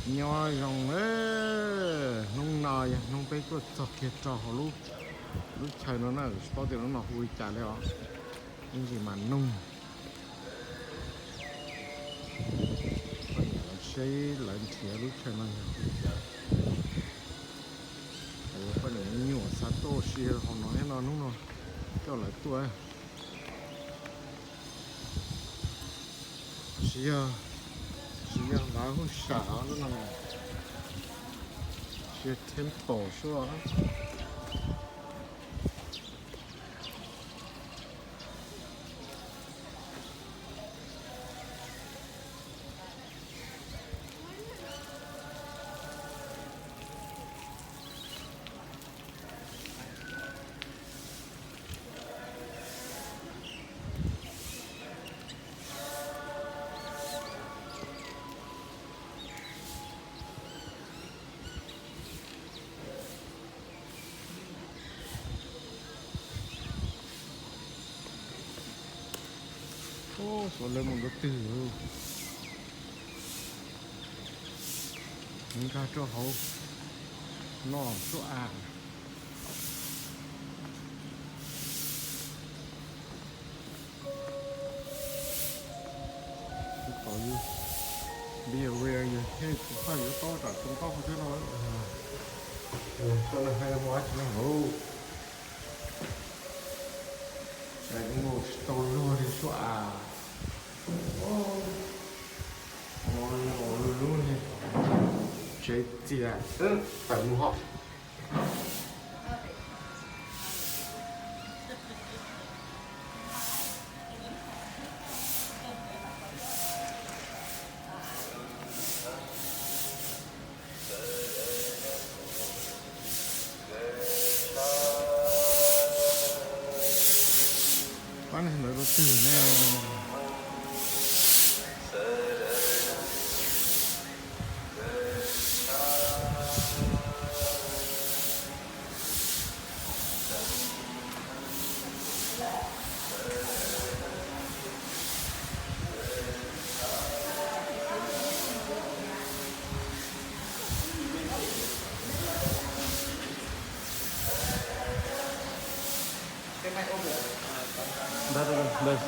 Nyob zoo, hnub no yog hnub peb tuaj txog kiag rau hauv lub chaw no na, tsis paub tias hnub no hu li cas li os. Ib ntsis mas noog poj niam lawv seb lawv nrhiav lub chaw no yog hu li cas. Poj niam me nyuam xav tuaj ua si hauv no thiab no, hnub no coj lawv tuaj. Tsis yog, tsis yog lawv hu sam lub no, tsis yog temple xwb. Ub, xuav lawv mus nroo twg, nkag rau hauv no suab av. Be aware, yog thiab kuv pheej yuav tob tsam tsis tob thiab no. Suab no hais ua tsis ne hauv. Mus tsis tau luag li suab av. Lub lub tsev txias tawm mus hos. Pab neeg ntawd rau twg ne? Ntawd, ntawd.